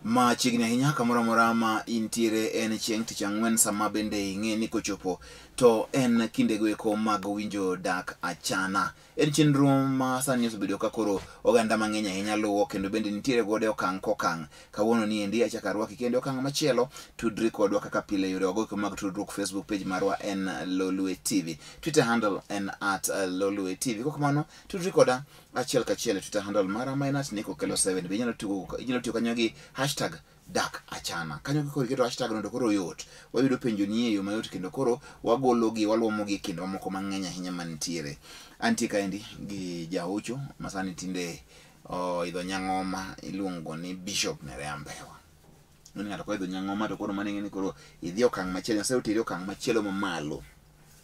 Machiegni ahinya kamoro amora ma intiere en chieng' tich ang'wen sama bende ing'e ni kochopo to en kindego eko mag winjo dak achana. En chenro ma sani osebedo ka koro oganda mang'eny ahinya luwo kendo bende nitiere godo e okang' kokang'. Kawuono ni endi achako arwaki kendo e okang' machielo. Tudri kodwa kaka pile yore wago mag tudruok. Facebook page marwa en Lolwe TV. Twitter handle en @Lolwe TV. Kok kamano tudri koda achiel kachiel e Twitter handle mara ma en @NickOkello7. Be inyalo tugo inyalo tiyo kanyo gi hashtag dak achana. Kanyo koro iketo hashtag no to koro yot. Wayudo penjo ni e yo mayot kendo koro wagologi waluomogi e kind mamoko mang'eny ahinya mantiere. Antie kaendi gi jahocho ma sani tinde oidho nyang'oma iluongo ni Bishop Nerea Mbewa. Ng'ani ng'ato koidho nyang'oma to koro mano ing'e ni koro idhi okang' machielo, Nyasaye oteri okang' machielo mamalo.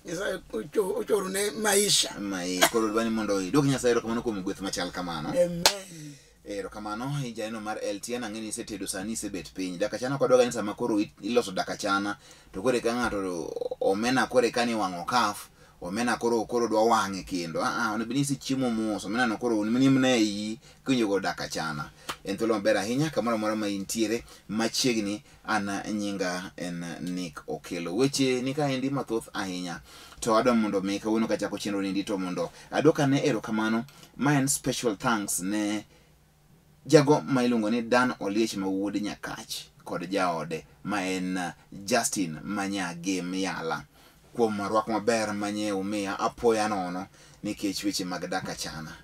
Nyasaye ochoro ne maisha. Ma koro dwani mondo idwok Nyasaye erokamano kuom gweth machal kamano. Amen. Erokamano janeno mar LTN ang'e ni isetedo sani isebet piny. Dak achana ok adwaga ni sama koro iloso dak achana to koro eka ng'ato omena koro eka ni wang'o kaf omena koro koro dwa wang'e kendo. Ah ah onego bed ni isechiemo mos omena no koro ni mana e iyi kiwinjo go dak achana. En thuolo maber ahinya kamoro amora ma intiere machiegni an nyinga en Nick Okello. Weche ni kaendi mathoth ahinya to adwa mondo mi kawuono kachako chenro ni to mondo adwok ane erokamano ma en special thanks ne jago ma iluongo ni Dan Oliech ma wuod Nyakach kod jaode ma en Justin Manyagem Yala kuom rwak maber manye umiya apoya nono nikech weche mag dak achana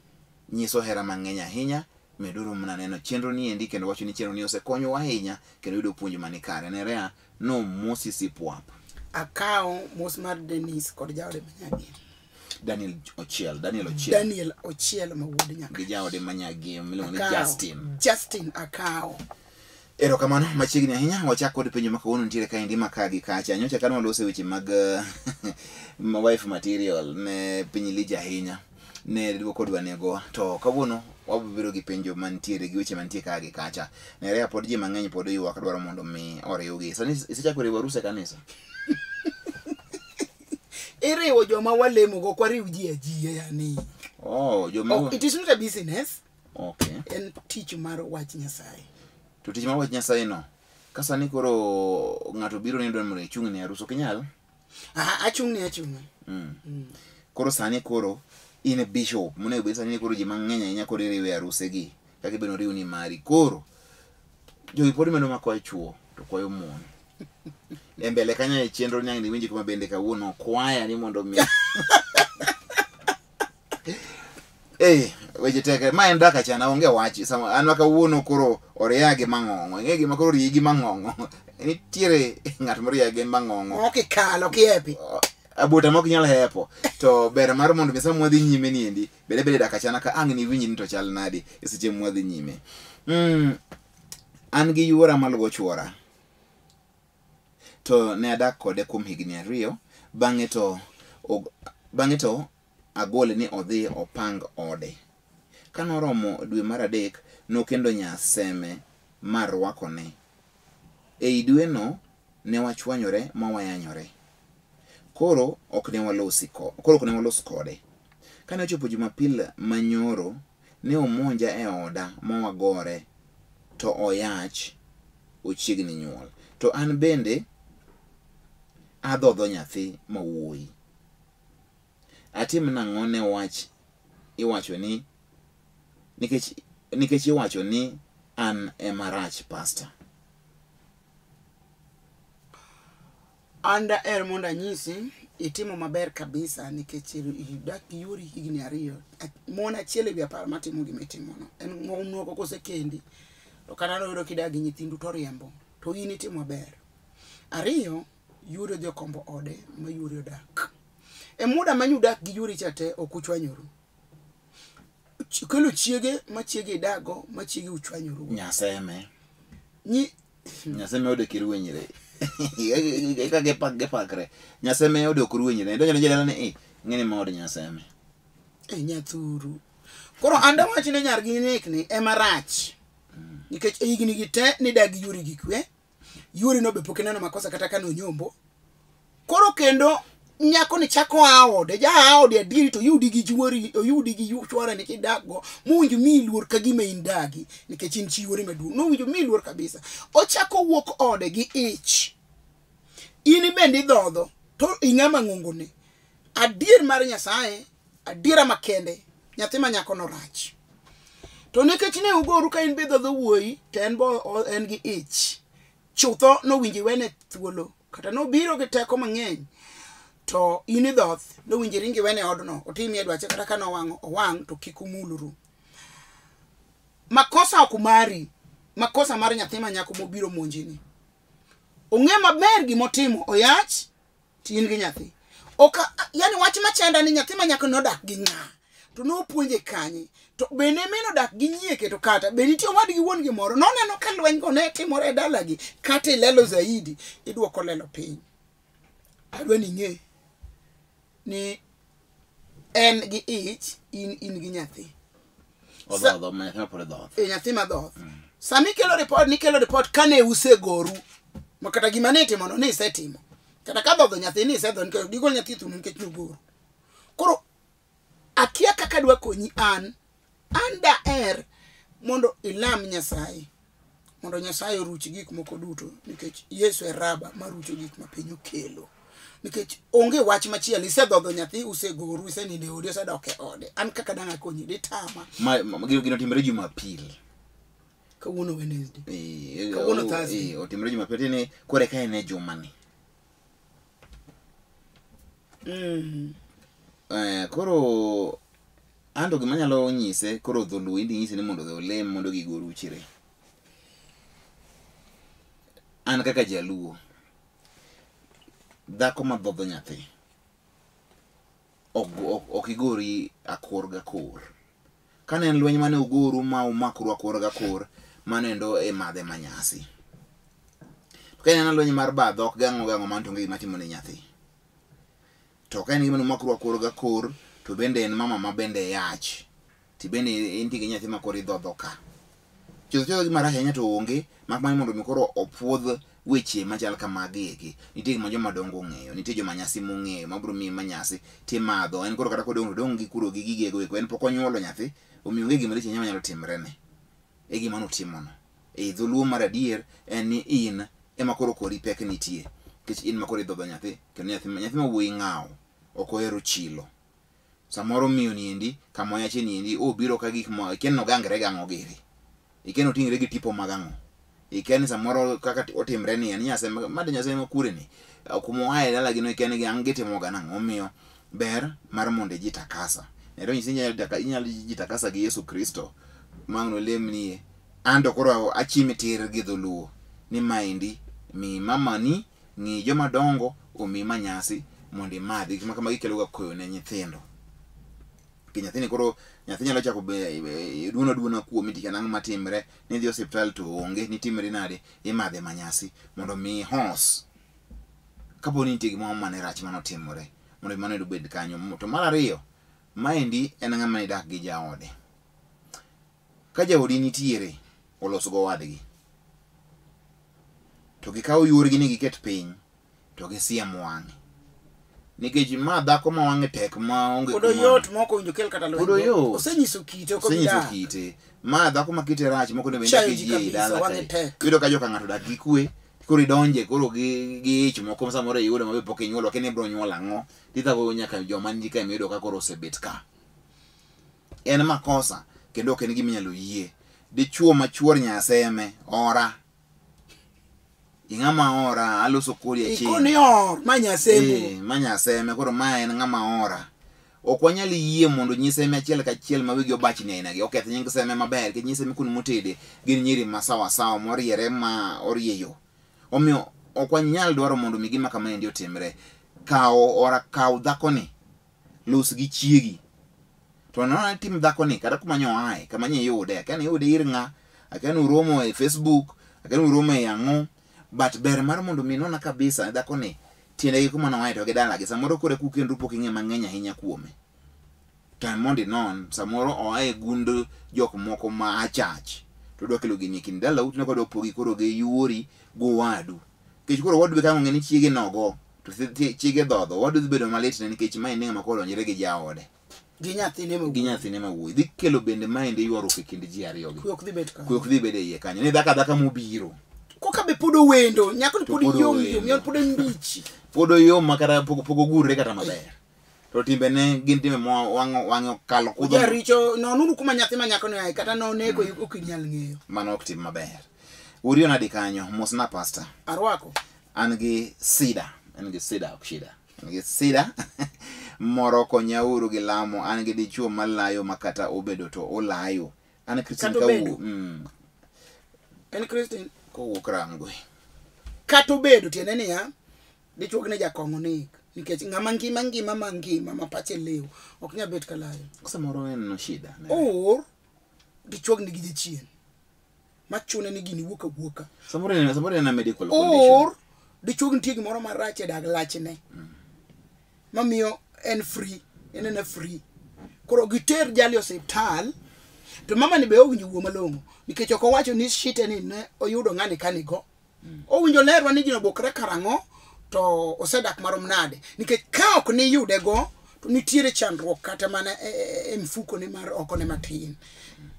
nyiso hera mang'eny ahinya. Meduru mana neno chenro ni endi kendo wacho ni chenro ni osekonyowa ahinya kendo yudo puonj mani kare. Nerea no mosi sipwap. Akawo mos mar Dennis kod jaode Manyagem. Daniel Ochiel, Daniel Ochiel. Daniel Ochiel ma wuod Nyakach. Gi jaode Manyagem miluongo ni Akawo. Justin. Justin akawo. Erokamano machiegni ahinya wachak kod penjo ma kawuono nitiere kaendi ma ka gi kacha. Nyocha kane waloso weche mag wife material ne piny lich ahinya. Ne duoko dwa nego to kawuono wabiro bedo gi penjo mantiere gi weche mantie ka gi kacha. Nerea pod ji mang'eny pod ywak dwaro mondo mi oriwgi. Sani isechako riwo arus e kanisa? Iriwo joma walemo go, ok wariw ji ajiya yani. Oh, joma Ok, it is not a business. Okay. En tich mar wach Nyasaye. To tich mar wach Nyasaye no, ka sani koro ng'ato biro ni dwaro mondo ichung' ne arus, ok inyal? Ah, achung' ne achung'a. Koro sani koro in bishop, monego bed sani koro ji mang'eny ahinya koro iriwo e arusegi, kaka ibende oriw ni mari. Koro jogi pod medo makwayo chuo to kwayo mon. E mbele kanyo e chenro ni ang' niwinji kuma bende kawuono kwaya ni mondo mi Eh, weche tek. Ma en dak achana onge wach. Sama an ma kawuono koro oriya gi mang'ong'o. Ing'e gima koro oriyi gi mang'ong'o. Nitiere ng'at moriya gi mang'ong'o. Ok ikalo, ok ihepi. Abota mok inyal hepo. To ber mar mondo mi sama wadhi nyime ni endi, bede bede dak achana ka ang' niwinj ni to chal nadi e seche mwadhi nyime. An gi yuora maluwo chuora. To ne adak kode kuom higni 2, bang'e to agole ni odhi opang ode. Kanoromo dwe mar 3, nokendo nyaseme marwakone. Ei dweno ne wachwanyore ma wayanyore. Koro ok ne walosi koro ok ne walos kode. Kane ochopo Jumapil manyoro, ne omonja e oda ma wagore to oyach ochiegni nyuol. To an bende adhodho nyathi ma wuoyi. Atim nang'o ne wach iwacho ni nikech iwacho ni an ema rach pastor. An daher mondo anyisi itimo maber kabisa nikech idak gi yuori higni 2. Mon achiel ewi 10 matimo gima itimono. En mon moko kosekendi to kata noyudo kidak gi nyithindu to riembo to in itimo maber. 2, yuori odhi okombo ode ma yuori odak. E muda ma nyudak gi yuori cha te ok uchwanyoru. Kelo chiege ma chiege idago ma chiege uchwanyoru. Nyaseme. Nyi Nyaseme ode kirwenyre. Eka gipakre. Nyaseme ode ok rwenyre. Idonjo ne jadala ni ng'eni ma od Nyaseme. Nyathuru. Koro an dawach ni nyar gi Nick ni ema rach. Nikech e higni gi te nidak gi yuori gi kwe. Yuori no be pok ineno makosa kata kane onyombo. Koro kendo Nyako ni chako aode, ja aode adieri to yudi gi chuori, oyudi gi chwore ni kidak go, mowinjo miyi luor ka gima in dagi, nikech in chi yuori maduong'. Nowinjo miyi luor kabisa. Ochako wuok ode gi ich. In bende idhodho, to ing'ama ng'ongone. Adier mar Nyasaye, adiera makende, nyathi ma nyako no rach. To nikech ne ugoru ka in be idhodho wuoyi, to en bo en gi ich. Chutho nowinjo iwene thuolo, kata nobiro gi teko mang'eny. To in idhoth, nowinjo iring iwene odno, otimie dwache kata ka nowang'o, owang' to kik umulru. Makosa ok mari, makosa mar nyathi ma nyako mobiro monjini. Ong'e maber gimotimo, oyach, to in gi nyathi. Oka, yani wach machanda ni nyathi ma nyako nodak gi ng'a, to nopuonje kanye, to bende min odak gi nyieke to kata be nitie owadgi wuon gi moro, noneno ka lweny go ne timore e dalagi, kata ilelo zaidi, iduoko lelo piny. Adwa ni ing'e ni en gi ich, in gi nyathi. Odhodho, ma nyathi ma pod dhoth. E nyathi ma dhoth. Sama ikelo report, nikelo report kane usegoru. Ma kata gima ne itimo no ni isetimo. Kata ka dhodho nyathi ni isedho nikech digol nyathi thuno nikech nugoru. Koro akia kaka dwa konyi an daher mondo ilam Nyasaye. Mondo Nyasaye oruch gik moko duto nikech Yesu e raba marucho gik ma piny okelo. Nikech onge wach machielo, isedhodho nyathi, usegoru, isenindo e odi, osedok e ode. An kaka dang' akonyi, ditama. Ma gino otimore Jumapil. Kawuono Wednesday. Kawuono Thursday. Otimore Jumapil ni kore ka en e jumani. Koro anto gima anyalo nyise koro dholuo indi nyise ni mondo olem mondo gigo oruchre. An kaka jaluo, dhako ma dhodho nyathi ok igori akor gakor. Kane en lweny mane ugoru ma umakru akor gakor, mano endo e madhe manyasi. To ka en lweny mar ba dhok gang'o gang'o mano to onge gima timo ne nyathi. To ka en gima umakru akor gakor, to bende en mama ma bende yach. Ti bende intie gi nyathi ma koro idhodho ka. Chutho chutho gima rach ahinya to onge, mak mana mondo mi koro opuodh weche machal kamagi eki. Nitie gima joma dongo ong'eyo, nitie joma nyasi mong'eyo mabiro miyi manyasi timadho. En koro kata kodong' to odong' gi kuro gi gigego eko. En pok onyuolo nyathi, omiyo onge gima lich ahinya manyalo timrene. E gima notimono. E dholuo mar adier en ni in ema koro kori pek nitie. Nikech in ma koro idhodho nyathi, kendo nyathi ma wuoyi ng'awo, ok ohero chilo. Samoro miyo niendi, kama oyache niendi, obiro ka gik ma, ikia ni nogangre gang'o giri. Ikia ni oting're gi tipo mag ang'o. Ikia ni samoro kaka otimre ni en Nyasaye, mad Nyasaye ma kure ni. Kuma oaye dalagi no ikia ni ang' gitimo ga nang'o. Omiyo ber mar mondo ijitakasa. Nero nyisi inyalo jitakasa gi Yesu Kristo. Ma ang' nolemnie. An to koro achimi tir gi dholuo. Ni maendi, mi mamani, ng'i joma dongo, omi manyasi mondo imadhi. Gik ma kamagi kelo ga koyo ne nyithindo. Ki nyathini koro nyathi nyalo chako be duono duono kuomi to nang'o matimre, nidhi osiptal to onge, nitimri nade, imadhe manyasi mondo mi hos. Kapo ni nitie gimoro mane rach manotimore, mondo mano obed kanyo. To mar ariyo, maendi en ng'ama nidak gi jaode. Ka jaodi nitiere, olos go wadgi. To gikawo yorgi ni giket piny, to gisiem wang'e. Nikech ma dhako ma wang'e tek ma onge Pod oyot mok owinjo kel kata lweny. Pod oyot. Osenyiso kite ok Osenyiso obi dak. kite. Ma dhako ma kite rach moko onego bed Chayo ni ji ji ei kabisa, dala wang'e kae. tek. Iyudo ka joka ng'ato dak gi kwe, koro idonje koro gi ich moko samoro iyudo ma be pok inyuolo, akia ni ibiro nyuolo ang'o. Tithago nyaka joma nigi kae miyudo ka koro osebet ka. En makosa kendo ok en gima inyalo yie. Dichuo ma chuor nyaseme, ora. Ing'ama ora, aloso kodi achiel. Ikoni or, ma nyasemo. Ma nyaseme, koro ma en ng'ama ora. Ok wanyal yie mondo nyiseme achiel kachiel ma wigi obachni aina gi. Oketh nying seme maber, nikech nyiseme kuond motede gin nyiri ma sawa sawa, moriere ma orieyo. Omiyo ok wanyal dwaro mondo mi gima kama endi otimre. Kaw ora, kaw dhakoni, los gi chiegi. To nono tim dhakoni kata kuma nyo oaye, kama nyo iyude, akia ni iyude ir ng'a, akia ni uromo e Facebook, akia ni uromo e ang'o, but ber mar mondo mi nona kabisa dhakoni tiende gi kuma noaye to gi dalagi. Samoro koro kukendru pok ing'e mang'eny ahinya kuome. To mondo inon, samoro oa e gund jok moko ma achach. To odwa kelo gini e kind dalau, tineno ka odwa pogi koro gi yuori gowadu. Nikech koro owadu be ka ong'e ni chiege nogo, To chiege dhodho, owadu dhi bedo malit ne nikech mae ni ng'ama koro donjre gi jaode. Gi nyathine ma Gi nyathine ma wuoyi. Dhi kelo bende maendi ywaruok e kind ji ariyo gi. Kwe ok dhi bet kanyo. Kwe ok dhi bedo e iye kanyo. Ni dhako adhaka mobiro. Koka be pod owendo, nyako ni To pod pod yom owendo. yom, yon pod en mbichi. Pod oyom ma kata pok ogurre kata maber. To timbene gin timbe ma wang'e okalo kudho. Jaricho, nonuru kuma nyathi ma nyako ni ae, kata noneko ok inyal ng'eyo. Mano ok tim maber. Uriyo nadi kanyo, mosna pastor. Arwako. An gi sida, an gi sida ok shida. An gi sida. Moro konyauru gi lamo, an gi dichuo malayo ma kata obedo to olayo. An Christine Kata obedo. En Christine. Kowuok Rangwe. Kata obedo tiende niya, dichuo ne jakong'o nek. Nikech ng'ama ngima ngima ma ngima ma pache liw ok nyal bet kalayo. Samoro en no shida. Or dichuo nigi jachien machune ni gini wuok awuoka. Samoro en a medical condition. Or dichuo nitie gimoro marach e dag lachne. Mamiyo en free, en ena free. Koro giter jali osiptal to mama ni be owinjo wuo malong'o nikech ok owacho ni shite ni ne oyudo ng'ani kanigo. Owinjo lerwa ni gino obokre karang'o to osedak marom nade nikech ka ok niyude go to nitiere chandruok kata mana e mfuko ne mar oko ne matin.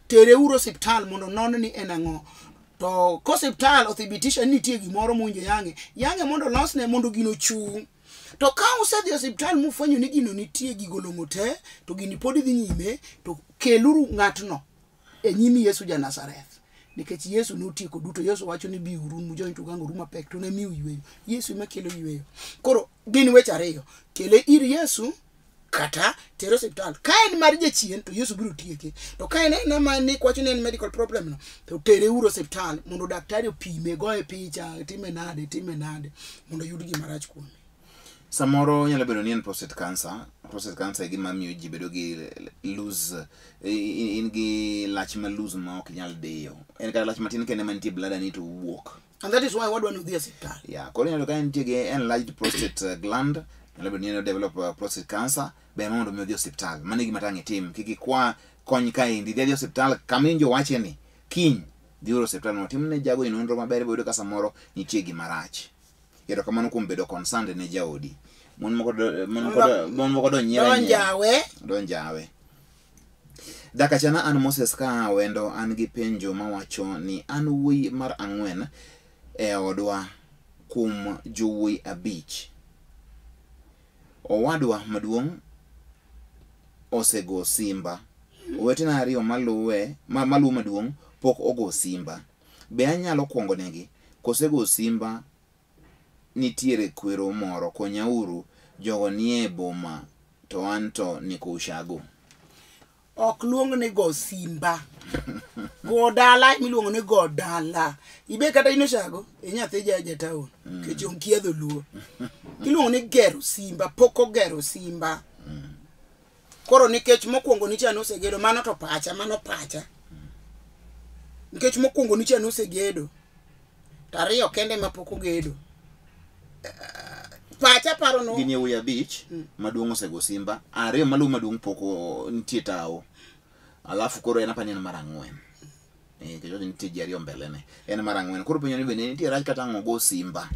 Tere uru osiptal mondo non ni en ang'o. To kosiptal othibitisha ni nitie gimoro mowinjo yang'e, yang'e mondo olosne mondo gino ochung'. To ka usedhi osiptal mufwenyo ni gino nitie gigo long'o te, to gini pod dhi nyime, to keluru ng'atno e nyim Yesu ja Nazareth. Nikech Yesu notieko duto. Yesu wacho ni biuru mujony to ugangoru mapek to namiu yweyo. Yesu ema kelo yweyo. Koro gin weche ariyo, kele ir Yesu kata tere osiptal. Ka en mar jachien to Yesu biro tieke. To ka en ena ma ni kwacho ni en medical problem no, to tere uru osiptal mondo daktari opime, goye picha, time nade, time nade mondo oyud gima rach kuome. Samoro nyalo bedo ni en prostate cancer. Prostate cancer e gima miyo ji bedo gi loose, in gi lach ma loose ma ok nyal diyo. En kata lach matin kende mantie bladder ni to wuok. And that is why wadwa ni odhi osiptal. Yeah, koro inyalo ka nitie gi enlarged prostate gland, nyalo bedo ni en develop prostate cancer, ber mondo mi odhi osiptal. Mano e gima tang' itim. Kik ikwa kony kaendi, dhi adhi osiptal kama iwinjo wache ni kiny dhi uru osiptal mondo otimne jago nonro maber boyudo ka samoro nitie gima rach. Erokamano kuom bedo concerned ne jaodi. Mon moko do nyiero. Donjawe. Donjawe. Daka chana an Moses ka wendo an gi penjo mawacho ni an wuoyi mar 4 e odwa kuom jowuoyi 5. Owadwa maduong' osego simba. Owetena 2 maluwe maluwo maduong' pok ogo simba. Be anyalo kuongo negi? Kosego simba nitiere kwero moro, konyauru, jogo nie boma to an to niko ushago. Ok luong ni go simba. Go dala miluongo ni go dala. Ibe kata in ushago, inyathi ja town. Nikech onkia dholuo. Iluongo ni gero simba, pok ogero simba. Koro nikech mokwongo nicha nosegedo, mano to pacha, mano pacha. Nikech mokwongo nicha nosegedo, to 2 kende ma pok ogedo. Pacha paro no. Gin yawuoyi 5 maduong' osego simba, 2 maluwo maduong' pok nitie tawo. Alafu koro en apani en mar 4. Nikech nitie ji 2 mbele ne. En mar 4. Koro penjo ni bende nitie rach kata ang'o go simba.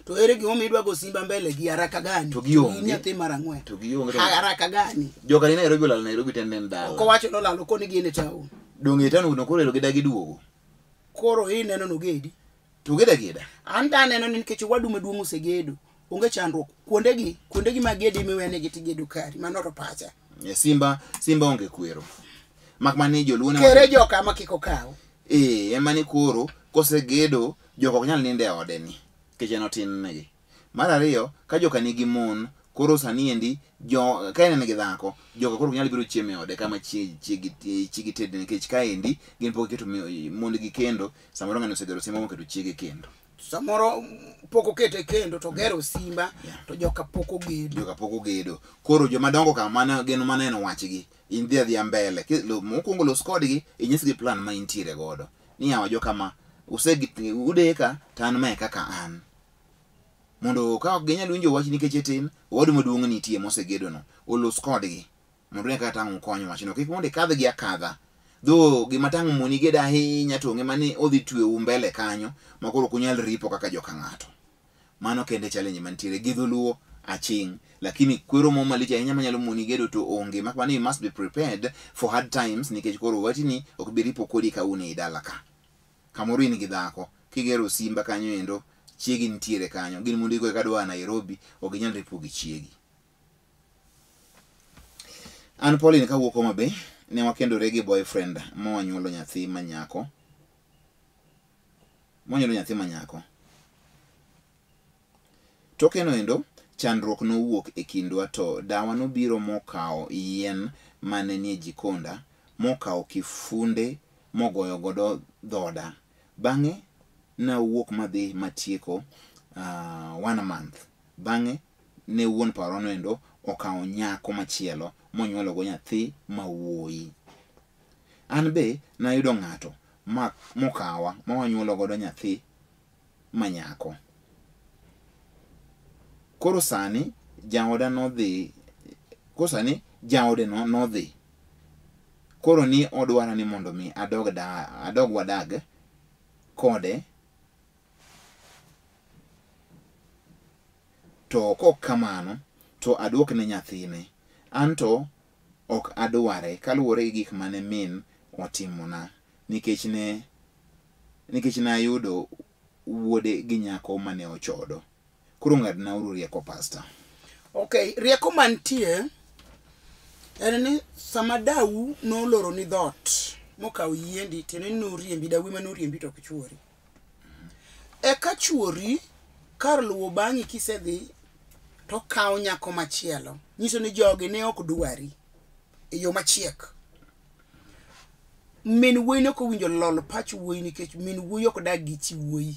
To ere gimomiyo idwa go simba mbele gi haraka gani? To gionge. Nyathi mar 4. To gionge. Haraka gani? Joka ni Nairobi olal Nairobi tende en dala. Ok owacho nolalo koni gin e town. Donge e town no koro ero gidagi duogo. Koro ineno nogedi. To geda geda. An to aneno ni nikech owadu maduong' osegedo, onge chandruok. Kuondegi mag gedi miwenegi tigedo kari, mano to pacha. Simba onge kwero. Mak mana ni joluo ne Kere joka ma kik okaw. Ema ni koro kosegedo joka ok nyal nindo e ode ni nikech en otin negi. Mar ariyo, ka joka nigi mon, koro sani endi ka en gi dhako, joka koro ok nyal biro chiemo e ode kama chiegi tede nikech kaendi gin pok giketo mondgi kendo, samoro ng'ani osegero simba moketo chiege kendo. Samoro pok okete kendo to gero simba to joka pok ogedo. Joka pok ogedo. Koro joma dongo ka mano gin maneno wachgi, in dhi adhiya mbele. Mokwongo los kodgi, inyisgi plan ma intiere godo. Ni yawa joka ma udeka to an mae kaka an. Mondo ka ok ginyal winjo wach nikech tin, owadu maduong' nitie mosegedo no, olos kodgi. Mondo ne kaka tang' ukony wachno. Kik mondo ikadhgi akadha. Dho gima tang' moni gedo ahinya to ng'e mani odhi tweu mbele kanyo ma koro ok unyal ripo kaka joka ng'ato. Mano kende challenge mantiere gi dholuo aching', lakini kwero mo malich ahinya manyalo moni gedo to onge, mak mana you must be prepared for hard times, nikech koro watini ok bi ripo kodi ka un ei dala ka. Kamoro in gi dhako, kigero simba kanyo endo, chiegi nitiere kanyo, gin mondo igo kadwa Nairobi, ok ginyal ripo gi chiegi. An Pauline kawuok Homa Bay, ne wakendore gi boyfriend ma wanyuolo nyathi ma nyako. Monyuolo nyathi ma nyako. Tokeno endo, chandruok nowuok e kindwa to dawa nobiro mokawo yien mane nie jikonda, mokawo kifunde mogoyo godo dhoda. Bang'e nawuok madhi matieko 1 month. Bang'e ne wuon parono endo okawo nyako machielo monyuolo go nyathi ma wuoyi. An be nayudo ng'ato ma mokawa ma wanyuolo godo nyathi ma nyako. Koro sani jaoda nodhi, koro sani jaode no nodhi. Koro ni odwara ni mondo mi adog da, adog wadag kode. To kok kamano to aduokne nyathine. An to ok adware kaluwore gi gik mane min otimona, nikech ne nikech nayudo wuode gi nyako mane ochodo. Koro ng'adna uru rieko, pastor. Okay, rieko mantie en ni sama dau noloro ni dhoot mokawo yiendi, tiende ni noriembi, dau ema noriembi to ok chuori. Eka chuori kar luwo bang'i kisedhi to kawo nyako machielo, nyiso ni jogi ne ok dwari e yo machiek. Min wuoyi ne ok owinjo lol pach wuoyi, nikech min wuoyi ok dag gi chi wuoyi.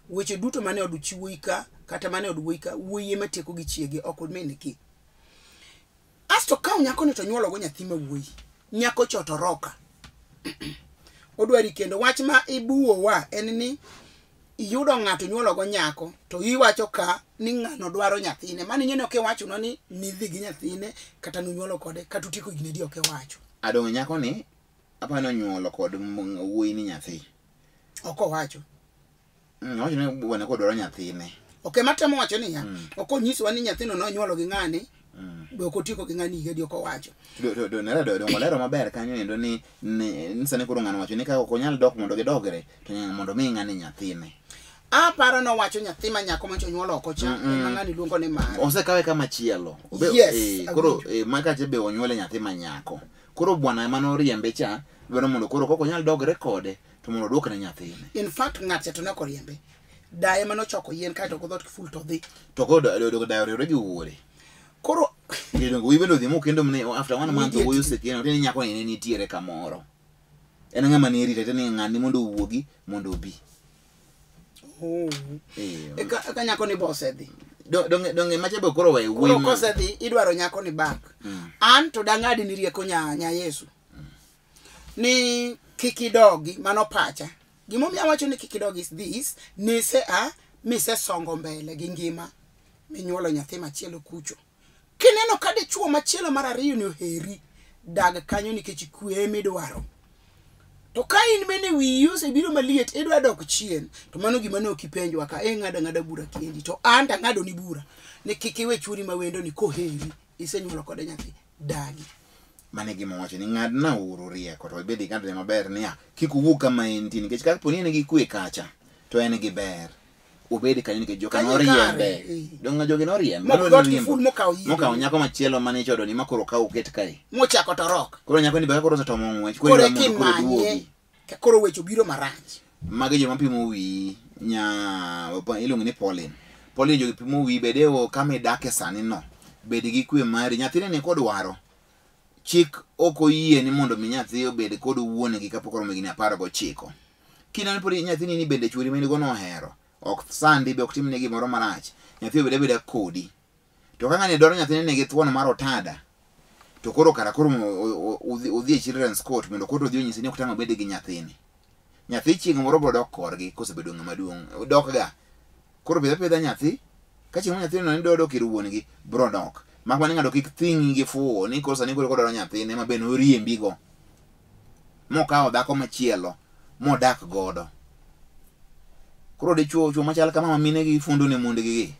Weche duto mane od chi wuoyi ka kata mane od wuoyi ka, wuoyi ema tieko gi chiege, ok min gi. Asto kawo nyako ni to nyuolo go nyathi ma wuoyi. Nyako cha to roka. Odwari kendo. Wach ma ibuowa en ni iyudo ng'ato nyuolo go nyako to iwacho ka ni ng'ano dwaro nyathine. Mano ing'e ni ok iwachonwa ni nidhi gi nyathine kata nunyuolo kode kata utieko higni adi, ok iwacho. Adong' nyako ni apani onyuolo kod wuoyi ni nyathi. Ok owacho. Owacho ni bwana kodwaro nyathine. Ok ema temo wacho niya, ok onyisowa ni nyathino nonyuolo gi ng'ani, be ok otieko gi ng'ani higa adi, ok owacho. To nera do olero maber kanyo endo ni sani koro ng'ano wacho ni ka ok onyal dok mondo gidogre to nyaka mondo mi ng'ani nyathine. Aparo nowacho nyathi ma nyako mancho onyuolo oko cha, ema ng'ani luongo ni mare. Osekawe kama chielo. Yes, Koro awinjo. Makache be onyuole nyathi ma nyako. Koro bwana ema noriembe cha, dwaro mondo koro kok onyal dogre kode to mondo oduokne nyathine. In fact ng'at cha to ne ok oriembe. Daye mane ochoko yien kaeto go dhoot kiful to dhi. To koro dayo oriwore gi wuore. Koro Donge wuoyi bende odhi mokendo mne after 1 month Immediately. wuoyi osekendo tiende ni nyako ni ne nitiere kamoro. En ng'ama ne rite tiende ni ng'ani mondo owuogi mondo obi. Oh. Eka nyako ni be osedhi. Donge macha be koro weyo wuoyi Koro kosedhi idwaro nyako ni back. An to dang'adi ni rieko nya Yesu. Ni kik idogi, mano pacha. Gimomiyo awacho ni kik idogi is this, nise a misesongo mbele gi ngima minyuolo nyathi machielo kucho. Kineno ka dichuo machielo mar ariyo ni oheri, dag kanyo nikech kwe midwaro. To ka in bende wiyi osebiro maliet idwa dok chien, to mano gima ne ok ipenjwa ka ing'ado ang'ada bura kendi. To an to ang'ado ni bura ni kik iwe chuori ma wendo ni koheri, isenyuolo kode nyathi, dagi. Mano e gima wacho ni ng'adna uru rieko to ibed ing'adne maber niya kik uwuog kama entie nikech ka poni en gi kwe kacha to en gi ber. Obed kanyo nikech joka Kanyo noriembe. kare, eh. Donge jogi noriembe. Mok Mano dhoot noriembo. kiful mokawo yie. Mokawo nyako machielo mane ichodo ni ma koro kaw oket kae. Mochako to rok. Koro nyako ni be koro osetomo ng'wech koro Koro idwa mondo koro kimanye, duogi. ka koro weche obiro marach. Magi joma pimo wiyi nya iluongo ni Pauline. Pauline jogi pimo wiyi bede o kama idake sani no. Bed gi kwe mari. Nyathini ni kodwaro. Chik ok oyie ni mondo mi nyathi obed kod wuon gi kapok oromo higni 19. Kineno pod nyathini ni bende chuori ma in go nohero. Ok sandi be ok timne gimoro marach. Nyathi obed abeda kodi. To ka ng'ani dwaro nyathine ni gi thuon mar otada, to koro kara koro udhi e children's court mondo court odhi onyisi ni ok tang' obed gi nyathini. Nyathi chieng' moro biro dok korgi kosebedo ng'ama duong'. Dok ga. Koro pidh apidha nyathi. Ka chieng' moro nyathino ni dwa dok ir wuon gi, biro dok. Mak mana ni ng'ato kik thing'i gi fuwo ni koro sani koro kodwaro nyathine ma be noriembigo. Mokawo dhako machielo modak godo. Koro dichuo chuo machal kama ma mine gi fundo ne mondgi gi.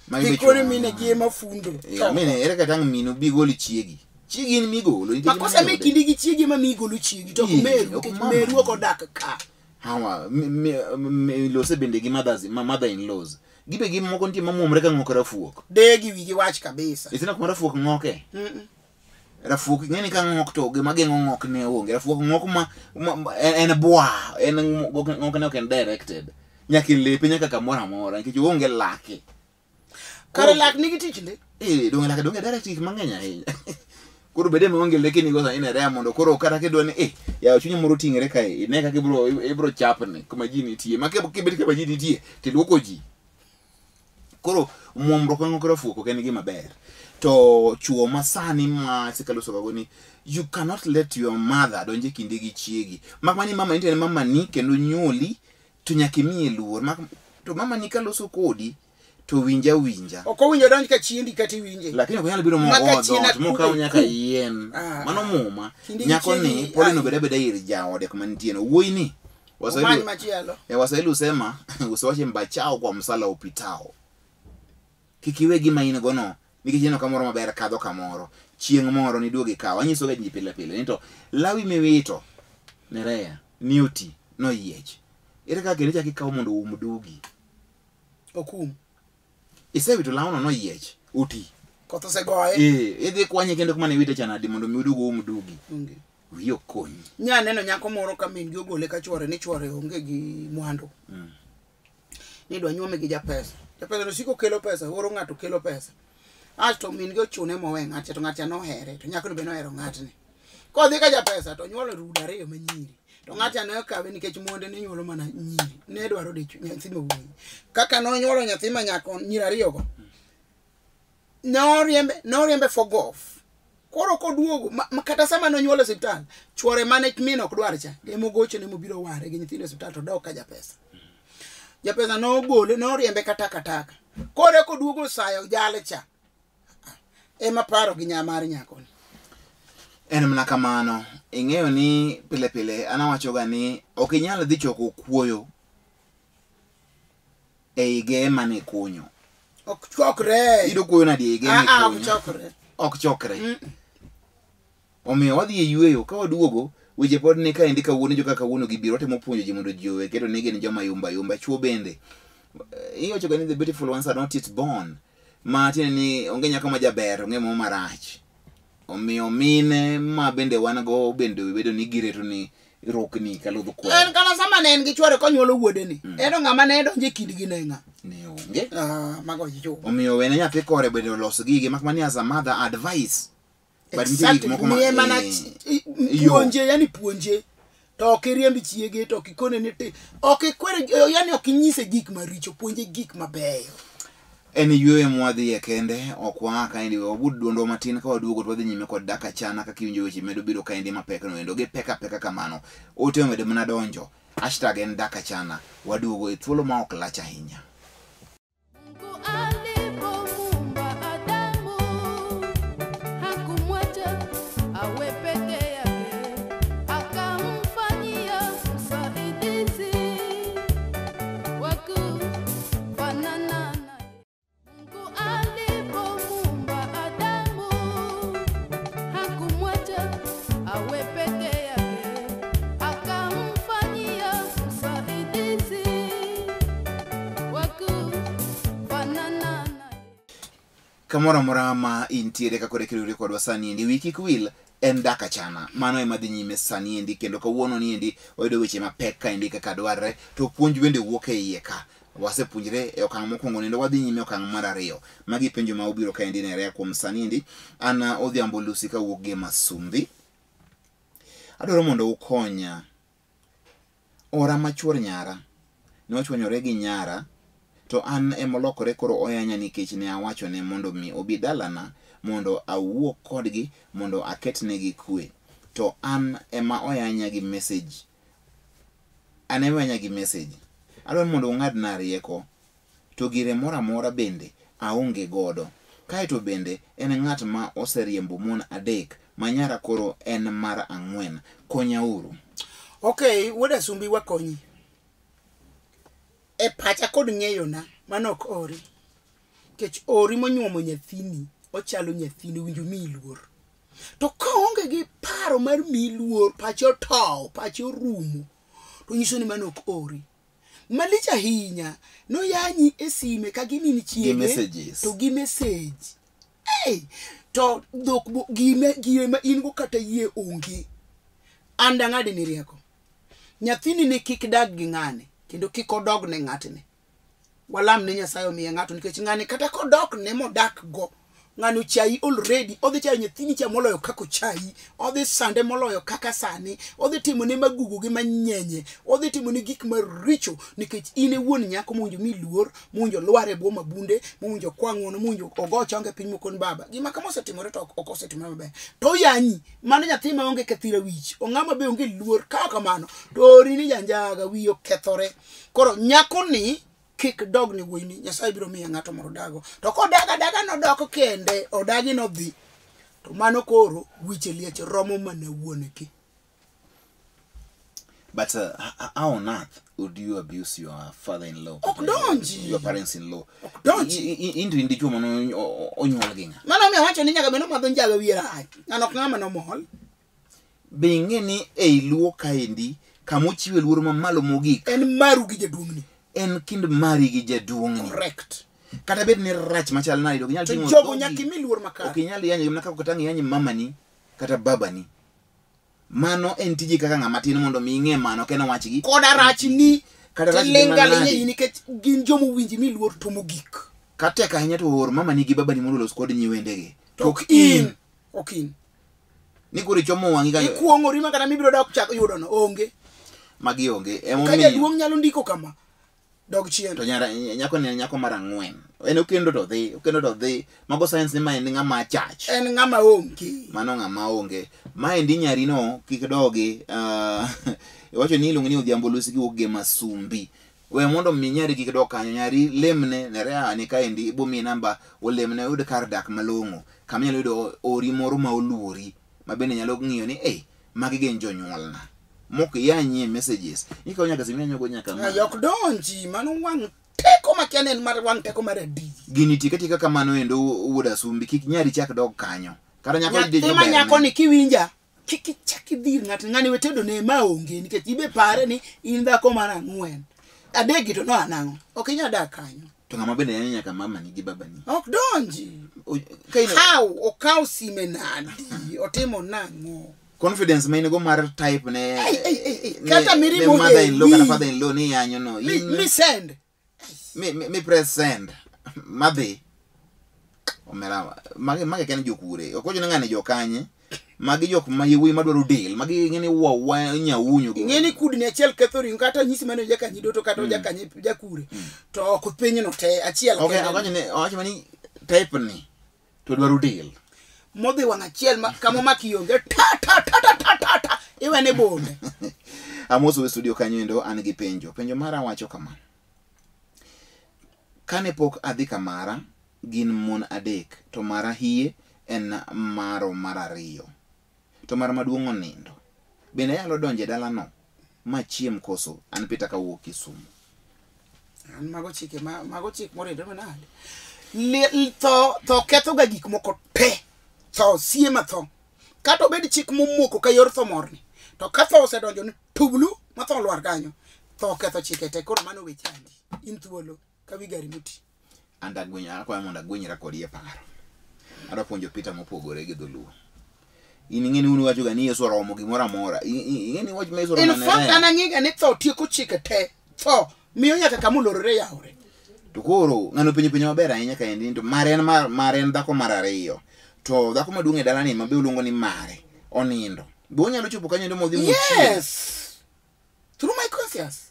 Magi be Kikone chuo. mine gi ema fundo. Eh, mine ere kata ang' minu bi gol chiegi. Chiegi in migolo. Nikech Makosa mine me yude. kindi gi chiegi ema migolo chiegi to ok Ii, meru ok nikech mama. meru ok odak ka. Hawa lose bende gi mothers, mother in laws. Gibe gi moko nitie mamuomre ka ng'ok rafuok. Degi wigi wach kabisa. Isina kuma rafuok ng'oke. Mm-mm. Rafuok ing'e ni ka ng'ok to gima geng'o ng'ok ne onge. Rafuok ng'ok ma, en bwa, en ng'ok ne ok en directed. Nyaka e lepe nyaka kamoro amora nikech oonge lake. Kare lak nigi tich ndi. Eh, donge lake donge direct gik mang'eny ahinya. Koro bede maonge leke nigo sani nerea mondo koro kata kidwa ni eh yawo chunyi moro ting're kae ine kaka ibro chapni kuma ji nitie. Ma kibet kama ji nitie tiluoko ji. Koro muomruok ka ng'ok rafuok ok en gima ber. To chuo masani ma sekaloso gago ni you cannot let your mother donje kinde gi chiegi. Mak mani mama nitie mama ni kendo nyuoli to nyaka imiye luor. Mak to mama ni kaloso kodi to winja winja. Ok owinjo donj ka chiendi kata iwinje. Lakini ok onyal biro Maka mogo chien dhoot mokaw akudho nyaka ku. yien. Ah. Mano muma. Kinde gi Nyako ni chiegi, pod ai. onego bed abeda ir jaode kuma nitie no. Wuoyi ni Omany Waswahili machielo. Waswahili husema usiwache mbachao kwa msala upitao. Kik iwe gima in go no nikech ineno kamoro maber kadho kamoro. Chieng' moro niduog ikaw. Anyiso ga ji pile pile ni to lawi miwito nerea ni oti noyiech. Ere kaka kendo ichak ikaw mondo oum dugi? Okum. Isewito lawno noyiech oti. Koth osegoye. Eh, idhi kwanye kendo kuma ne iwite cha nadi mondo mi oduog oum dugi. Onge. Wiyi ok konyi. Nya neno nyako moro ka min gi ogole ka chwore ni chwore onge gi mwandu. Ni idwa nyuome gi japesa. Japesa no siko kelo pesa, oro ng'ato kelo pesa. Asto min gi ochune mowe ng'acha to ng'acha nohere to nyako no be nohero ng'atni. Kodhi ka japesa to onyuolo rude ariyo ma nyiri. To ng'acha ne okawe nikech monde ne nyuolo mana nyiri. Ne dwaro dichwo nyathi ma wuoyi. Kaka nonyuolo nyathi ma nyako nyiri ariyo go. Noriembe for golf. Koro koduogo ma kata sama nonyuolo e osiptal, chwore mane min ok dwar cha, emogochone mobiro ware gi nyithindo e osiptal to dok ka japesa. Japesa nogole, noriembe ka takataka. Koro koduogo sayo jale cha. Ema paro gi nyamar nyakoni. En mana kamano, ing'eyo ni pile pile an awachoga ni ok inyal dhi choko kuoyo ei ge mane ikunyo. Ok chokre. Iyudo kuoyo nadi ei ge Ah, ah, ok mikunyo? chokre. Ok chokre. Omiyo wadhi e yueyo ka waduogo weche pod ni kaendi kawuono joka kawuono gibiro watemo puonjo ji mondo ji owe keto ni gin joma yumba yumba chuo bende. Iwacho ga ni the beautiful ones are not yet born. Ma tiende ni onge nyako ma jaber, onge moro marach. Omiyo mine ma bende wan go bende bedo ni gireto ni rokni ka ludh En kwer. kata sama ne en gi chwore konyuolo wuode ni. En to ng'ama ne donjo e kindgi ne ng'a. Ne onge. Ah, mago yo. Omiyo wene nyathi kore bende olos gige mak mani as a mother advice. But nitie gik Exactly. moko ma Miye mana yo. puonje, yani puonje. To ok iriemb chiege, to ok ikone ni ti. Ok ikwere, yani ok inyise gik maricho, puonje gik mabeyo. En yueyo mwadhiye kende, ok waa kaendi wabud duondwa matin ka waduogo to wadhi nyime kod dak achana kaka iwinjo weche medo biro kaendi mapek no endo gi pek apeka kamano. Ote omedo mana donjo. Hashtag en dak achana. Waduogo e thuolo ma ok lach ahinya. Mungu alipomuumba Adamu hakumwacha awe peke yake, akamfanyia msaidizi wa kufanana naye. Mungu alipomuumba Adamu hakumwacha awe peke yake, akamfanyia msaidizi wa kufanana naye. Kamoro amora ma intiere ka koro ikiriwri kodwa sani endi, wiyi kik wil en dak achana. Mano ema dhi nyime sani endi kendo kawuono ni endi wayudo weche mapek kaendi kaka dwarre to puonj bende wuok e iye ka. Wasepuonjre e okang' mokwongo kendo wadhi nyime e okang' mar ariyo. Magi penjo ma obiro kaendi nerea kuom sani endi. An Odhiambo Lucy kawuok gi Masumbi. Adwaro mondo ukonya. Ora machuor nyara. Ne ochwanyore gi nyara to an emolokore koro oyanya nikech ne awachone mondo mi obi dalana mondo awuo kodgi mondo aketnegi kwe. To an ema oyanya gi message. An ema oyanya gi message. Adwaro mondo ung'adna rieko to gire moro amora bende aonge godo. Kaeto bende en ng'at ma oseriembo mon 3 ma nyara koro en mar 4. Konyauru. Okay, wuod Asumbi wakonyi. E pacha kod ng'eyona, mano ok ori. Nikech ori monyuomo nyathini, ochalo nyathini, owinjo miyi luor. To kaonge gi paro mar miyi luor, pache otow, pache orumo, to nyiso ni mano ok ori. Malich ahinya, noyanyi e sime ka gima in Gi chiege, messages. to gi message. Hey, to dhok gime gire ma in go kata yie onge. An dang'adi ni rieko. Nyathini ne kik dag gi ng'ane, kendo kik odog ne ng'atni. Walam ne Nyasaye omiye ng'ato nikech ng'ani kata kodok ne modak go, ng'ani ochayi already, odhi chayo nyathini cha moloyo kaka ochayi, odhi sande moloyo kaka sani, odhi timone magugu gi manyenye, odhi timone gik maricho nikech in e wuon nyako mowinjo mi luor, mowinjo lwar e bwo mabunde, mowinjo kwa ng'uono, mowinjo ogo chonge piny mokon baba. Gima kama osetimore to ok osetimore maber. To oyanyi, mano nyathi maonge kathira wich, ong'ama be onge luor, ka ok kamano, to ori ni janjaga, wiye okethore. Koro nyakoni kik dog ne wuoyini, Nyasaye biro miye ng'ato moro dago. To kodaga daga nodok kende, odagi nodhi. To mano koro wiche liech romo mana wuon-gi. But how on earth would you abuse your father-in-law? Ok donji. Your parents-in-law. Ok donji. Into in dichuo mano onyuol gi ng'a? Mano omiyo awacho ni nyaka bed nomadho njaga wiye rach. Ng'ano ok ng'ama nomol. Be ing'e ni ei Luo kaendi kama ochiwe luor mamalo mogik En maru gi jaduong'ni. en kind mari gi jaduong'ni. Correct. Kata bed ni rach machal nade to ok inyal To ting'o jogo dhogi. nyaka imi luor makare. Ok inyal yanyo mana kaka tang' yanyo mamani kata babani. Mano en tiji kaka ng'ama tin mondo mi ing'e mano ok en wachgi. Koda rachni. Kata rachni Tilinga manade. linga iyi nikech gin joma owinji mi luor to mogik. Katek ahinya to or mamani gi babani mondo olos kod nyiwendegi. To ok in. Ok in. Ni koro ichomo wang'i ka Ikuong'ori ma kata mibiro dok chak yudo no onge. magi onge. Ka Emomiyo jaduong' nyalo ndiko kama, dog chien. to nyara nyako ni en nyako mar ang'wen. En okendo to dhi, okendo to dhi. Mago science ni ma en ng'ama chach. En ng'ama onge. Mano ng'ama onge. Maendi nyarino kik dogi. Iwacho ni iluongo ni Odhiambo Lusi kiwuok gi Masumbi. We mondo mi nyari kik dog kanyo. Nyari lemne nerea ni kaendi ibo miyi namba olemne oyud kar dak malong'o. Kama inyalo yudo ori moro ma oluori. Ma bende nyalo ng'iyo ni eh magi gin jonyuolna. Mok yanyie messages. Ikawo nyaka simu iyanyogo nyaka ma. Ay, ok donji, mano wang' teko makia ni en mar wang' teko mar adi. Gini tika tika kamano endo wuod Asumbi kik nyari chak dog kanyo. Kata nyako Nyathi ma nyako ni kiwinja, kik ichak idhir ng'ato, ng'ani we tedo ne ma onge nikech ibe pare ni in dhako mar ang'wen. Adek gi to noa nang'o? Ok inyal dak kanyo. To ng'ama bende yanyo nyaka mamani gi babani. Ok donji. Ka in How okaw sime nadi? Otimo nang'o? confidence ma in go mar type ne Ei, ei, ei, ei. ne- Kata ne mirima mother in law kata ohewi. father in law ni yanyo no. Mi, In mi send. mi press send. Madhi. Omera magi ken jokure. Ok wacho ni ng'ani jokanye. Magi jok ma yawuoyi madwaro del. Magi ing'e ni wawa nyaunyo go. Ing'e ni kudni achiel ketho ring'o kata nyisi mane jakanyi doto kata jakanyi jakure. To ok pinyno te achiel Ok, kende. owacho ni owacho ni type ni to dwaro del. Modhi wang' achiel ma kama omaki onge ta ta ta ta ta ta ta iwene bonde. Amoso e studio kanyo endo an gi penjo. Penjo mara wacho kama. Kane pok adhi kamara, gin mon adek, to mara hie en maro mar ariyo. To mara maduong' onindo. Bende anyalo donjo e dalano machiem koso an Peter kawuok Kisumu. An mago chike ma mago chik moridore manade. Tho ketho ga gik moko te. Tho sie ma tho. Kata obed chik momoko ka yor tho morni. To ka tho osedonjo ni tublu ma tho olwar kanyo. Tho ketho chike te koro mano we chandi. In thuolo ka wi gari moti. An dagweny akwayo mondo agwenyra kodi e paro. Adwa puonjo Peter mopogore gi dholuo. In ing'e ni un uwacho ga ni Yesu oromo gimoro amora. Ing'e ni wach ma Yesu In oromo ne fact rem. an ang'ega ni tho tieko chike te. Tho miyo nyaka kama olorore yawre. To koro ng'ano penjo penjo maber ahinya kaendi ni to mare en mar mare en dhako mar ariyo. To dhako maduong' e dalani ma be uluongo ni mare onindo. Be onyalo chopo kanyo endo modhi mochiem? Yes. Through my conscience.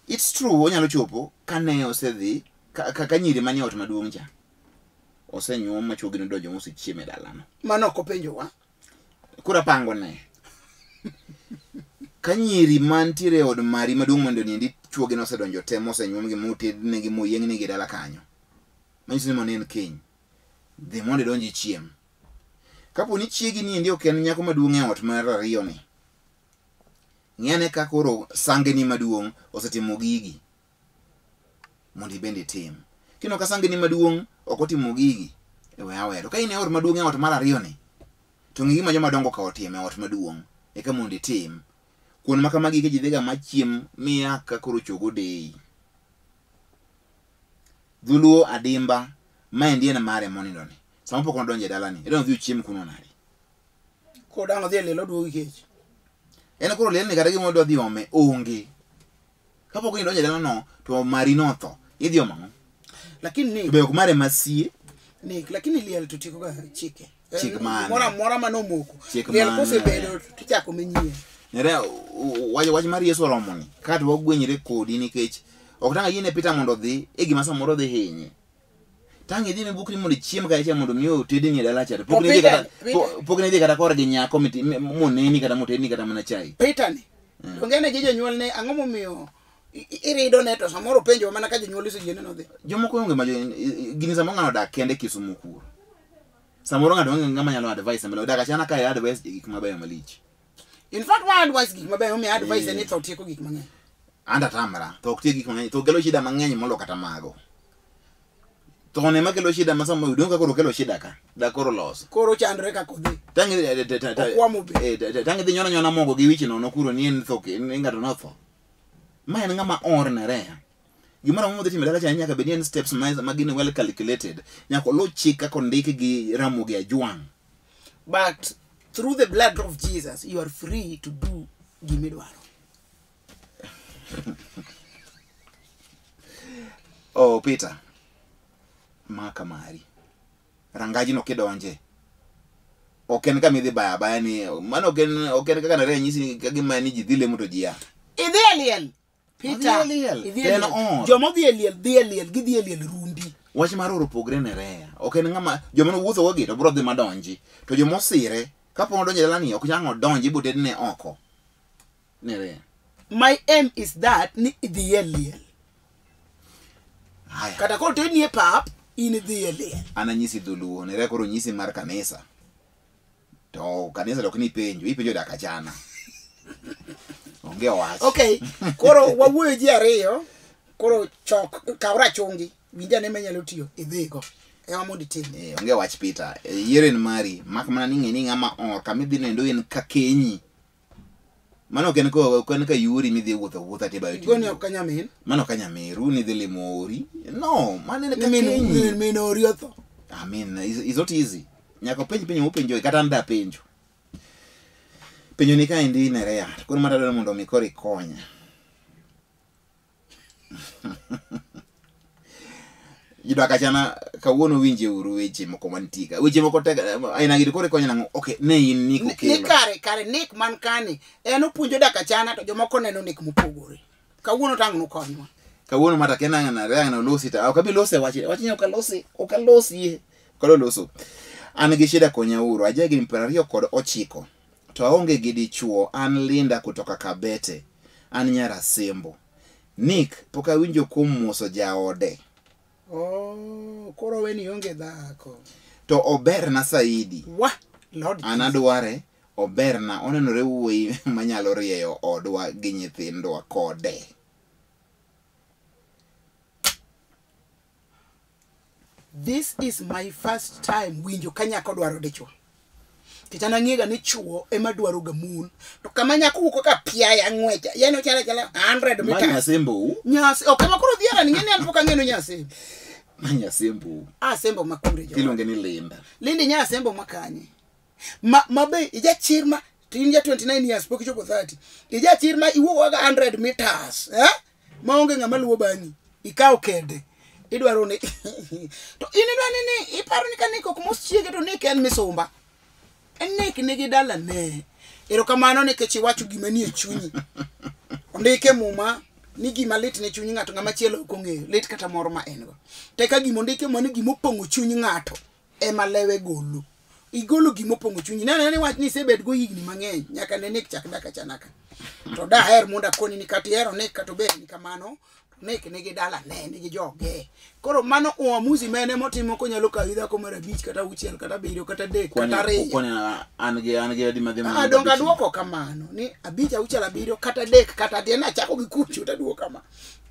It's true onyalo chopo kane osedhi ka nyiri manie ot maduong' cha osenyuom ma chuogi nodonjo mosechiemo e dalano. Mano ok openjowa. Koro apango ne. Ka nyiri mantiere e od mari maduong' mondo niendi chuogi nosedonjo te mosenyuomgi motednegi moyieng'negi e dala kanyo. Manyiso ni mano en keny. Dhi mondo idonj ichiem. Kapo ni chiegi niendi ok en nyako maduong' e ot mar ariyo ni, ng'i ane ka koro sangeni maduong' osetimo gigi. Mondo ibende itim. Kineno ka sangeni maduong' ok otimo gigi, e we aweya. To ka in e ot maduong' e ot mar ariyo ni, to ng'i gima joma dongo ka otimo e ot maduong' eka mondo itim. Kuond ma kamagi ji dhiga machiem miya ka koro chogo deyi. Dholuo adimba maendi en mare monindo ni. Sama pok nodonjo e dalani, idwa nodhi ochiem kuno nade? Koro dang' odhi e liel oduogo gi kech. En koro lielni kata gima odwa dhi ome onge. Kapok idonjo e dalano to mari notho, idhi omo ang'o? Lakini To be ok mare masie. Nick, lakini liel to tieko ga chike. Chik mane? Moro amora manomoko. Chik Liel mane? kosebedo tichako manyien. Nyare wach mar Yesu oromo ni ka to wagwenyre kodi nikech ok tang' ayiene Peter mondo odhi e gima samoro dhi hinye. Tang' idhi mibukri mondo ichiem kacha mondo mi otedni e dala cha to pok To ne idhi Peter- kata Peter- pok ne idhi kata korgi nyako moneni kata motedni kata mana chai. Peter ni. Donge ne gi jonyuolne ang'o momiyo irido ne to samoro penjo mana ka jonyuol oseyiene nodhi. Jomoko onge ma gini samoro ng'ano odak kende Kisumu kuro. Samoro ng'ato onge ng'ama nyalo advice mbele odak achana ka advice gik mabeyo malich. In fact, wa advice gik mabeyo omiyo advice ni tho tieko gik mang'eny. Anda tamra, tho ok tiek gik mang'eny, tho kelo shida mang'eny molo kata mago. Tho ne makelo shida ma samoro donge koro kelo shida ka, da koro loso. Koro chandre kaka odhi. Tang' Okwamo be. Tang' idhi nyona nyona mogo gi wich nono kuro ni en tho ni ng'ato notho. Ma en ng'ama or ne reya. Gimoro amora modhi timo e dala cha nyaka bed ni en steps ma gin well calculated. Nyaka oluw chik kaka ondik gi Ramogi Ajwang'. But through the blood of Jesus, you are free to do gimidwaro. Oh, Peter. Maka mari. Rangajino kidonje. Ok en kama idhi baya baya ni mano ok en kaka nare nyisi ka gima ni ji dhi lemo to ji a. Idhi e liel. Peter, Odhi e liel. idhi e En liel. or. Joma odhi e liel dhi e liel, gidhi e liel rumbi. Wach mar oro opogre ne reya. Ok en ng'ama joma nowuotho go gi to biro dhi madonji. To joma osire kapo nodonjo e dalani ok nyang' odonji ibo tedne oko. Ne reya. My aim is that ni idhi e liel. Haya. Kata kotedni e pap, in idhi e liel. An anyisi dholuo, ne reya koro nyisi mar kanisa. To kanisa to ok ni ipenjo, ipenjo dak achana. Onge wach. Okay, koro wawuoyo ji ariyo, koro chok, kaw rachungi, winj ane manyalo tiyo, idhigo. Ema mondo itim. Onge wach Peter. Yiero en mari, mak mana ni ing'e ni ng'ama or, kama idhi nendo en ka kenyi. Mano ok en ok en ka yuori midhi wuotho awuotha tibayo Goni ok ka nyamin. Mano ka nyameru ni dhi limo ori. No, mano en ka Ni kenyi. min ori otho. I mean, it's not easy. Nyaka openj penjo mopenjo kata an da penjo. Penjo ni kaendi ne reya. Koro mata dwaro mondo mi koro ikonya. Yudo kachana kawuono winje uru weche moko mantie ka. Weche moko tek aina gi koro ikonyo nang'o? Okay, ne in Nick Ni Okello. kare Nick man kani en opuonjo dak achana to jomoko neno Nick mopogore. Kawuono tang' nukonywa. Kawuono mata kena ng'ana reya ng'ana losi ta. Ok abi lose wach. Wach ni ok alosi, ok alosi. Koro loso. An gi shida konya uru. Aja higni 29. To aonge gi dichuo. An Linda kutoka Kabete. An nyar Asembo. Nick pok awinjo kuom moso jaode. Oh, koro weni onge dhako. To oberna saidi. Wa, Lord An adware oberna onenore wuoyi manyalo rieyo odwa gi nyithindwa kode. This is my first time winjo ka nyako dwaro dichuo. Nikech an ang'ega ni chuo ema dwaro ga mon. To kama nyako wuok kaka piaya ng'wecha, yani ochalo achala 100 Ma meters. nyasembo. Nyasi, ok ema koro dhiera ni ng'eni an pok ang'eno nyasembo. Ma nyasembo. Asembo ma kure jo. Iluonge ni Linda. Lindi nyasembo ma kanye. Ma be ijachir ma to in ja 29 years pok ichopo 30. Ijachir ma iwuok kaka 100 meters, eh? Maonge ng'ama luwo bang'i. Ikawo kede. Idwaro ni to in idwa ni iparo ni ka Nick ok mos chiege to Nick en misumba. En Nick nigi dalane. Erokamano nikech iwacho gima nie chunyi. Ondike muma ni gima lit ne chuny ng'ato ng'ama chielo ok ong'eyo, lit kata moro ma en go. To eka gima ondike muma ni gima opong'o chuny ng'ato ema lewe golo. Igolo gima opong'o chunyi. Neno ni wach ni isebet go higni mang'eny nyaka ne Nick chak dak achanaka. To daher mondo akoni ni kata ihero Nick kata obed ni kamano, Nick nigi dala ne nigi joge. Koro mano uamuzi mene motimo konyalo kawi dhako mar 5 kata 6 kata 7 kata 3 kata 2. Kwani an gi adi madhi mana. Donga duoko kamano ni 5 6 7 kata 3 kata 4 nachako gi kucho taduoko kama.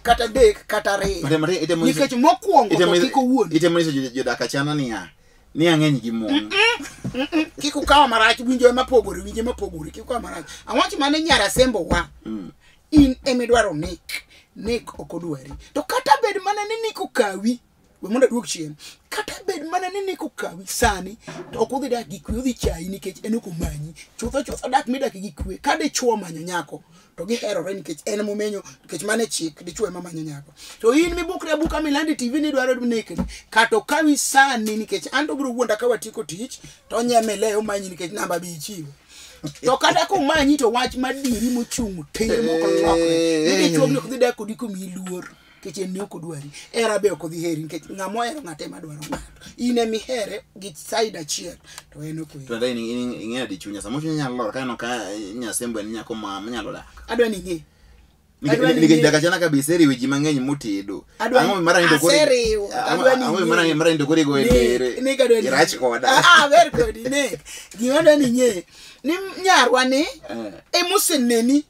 Kata 3 kata 2. Nikech mokwongo to kik owuondi. Itemo nyiso jodak achana niya ni ang'eny gi mon. Kik ukawa marach, winjo ema pogore, winje mapogore, kik ukawa marach. Awacho mane nyara sembo wa. In emidwaro Nick. Nick ok odwari. To kata bed mana ni Nick okawi, we mondo aduok chien. Kata bed mana ni Nick okawi sani, to ok udhi dak gi kwe, udhi chayi nikech en ok omanyi. Chutho chutho dak midak gi kwe. Ka dichuo omanyo nyako, to giherore nikech en momenyo, nikech mane chik, dichuo ema manyo nyako. To in mibukri abuka milandi TV ni dwaro Nick ni, kata okawi sani nikech an to obiro wuonda ka watieko tich, to onyeme le omanyi nikech namba bi ichiwo. To kata komanyi to wach madiri mochung' tir mok olokre. Ni dichuo ok dhi dak kodi komiyi luor. Nikech en ne ok odwari. Hera be ok odhi heri nikech ng'ama ohero ng'ato ema dwaro ng'ato. In ema ihere gi side achiel to en ok oheri. To in ing'eyo dichunya samoro chunya nyalo lor kaneno ka nyasembo en nyako ma nyalo dak. Adwa ni ing'e. Nikech dak achana kabisa eriwo ji mang'eny motedo. Ang'o mara ni to koro aseriwo. Ang'o mara ni to koro igoyo ndere. Nick adwa ni Irach koda. Ah, ber kodi Nick. Gima adwa ni ing'e ni nyarwa ni emoseneni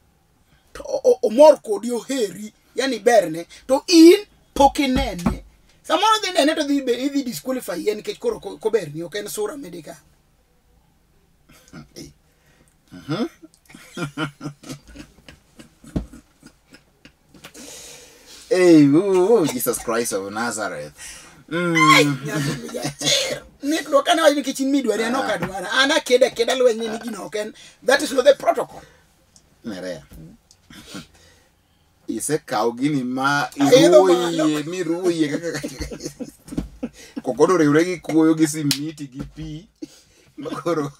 to omor kodi oheri. Yani berne to in pok inene. Samoro dhi nene to dhi idhi disqualify en nikech koro koberni ok en sura medika. Hey, ooh, Jesus Christ of Nazareth. Nick dwoka ne wach nikech in midwari an ok adwara. An akeda keda lweny ni gino ok en. That is not the protocol. Nerea. Isekawo gini ma Aidho malo. iruoye miruoye kaka kokodo oriwre gi kuoyo gi simiti gi pi makoro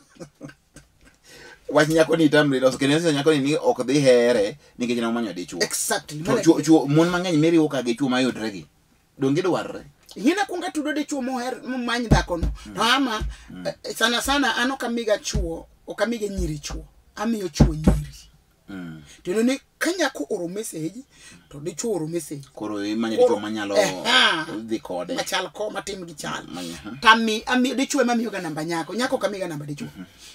wach nyako ni itamri loso kendo nyiso nyako ni ok dhi here nikech ne omanyo dichuo. Exactly. To chuo mon mang'eny miriwo ka gi chuo mayudre gi donge dwarre. Ing'e nakwongo atudo dichuo moher momany dhakono. To ama sana sana an ok amiga chuo, ok amiga nyiri chuo. Amiyo chuo nyiri. Tiende ni ka nyako oro message to dichuo oro message. Koro imanyo dichuo manyalo dhi kode. Machal ko matim gi chal. Tami ami dichuo ema miyoga namba nyako, nyako ok amiga namba dichuo.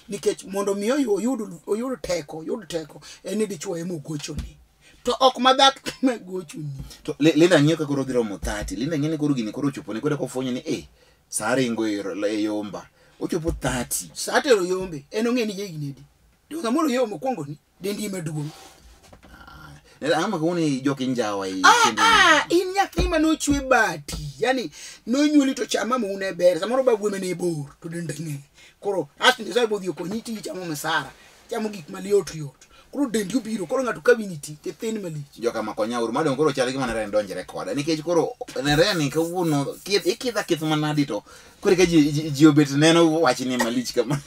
Nikech mondo mi oyud teko, oyud teko en ni dichuo ema ogochoni. To ok madhak magochoni. To Linda ng'iyo ka koro dhi romo 30. Linda ng'e ni koro gini koro ochopo ne koro kofwenyo ni sa ringo e yomba. Ochopo 30. Sa tero yombe en ong'e ni jahigni adi. To samoro yo mokwongo ni dendi maduong'. Ang'o ma kawuono ijok injawa i in nyathi manochwe bati. Yani nonyuoli to chama maune ber. Samoro babu ema ne bor to dende ng'eny. Koro asto Nyasaye bodhi okonyi ti chamo masara. Chamo gik maliot yot. Koro dendi obiro koro ng'ato ka wini ti te thin malich. Joka makonya uru madong koro chal gi mana Nerea donjre koda nikech koro Nerea ni kawuono ikidha kith manadi to koro ka ji obet neno wachni malich kama.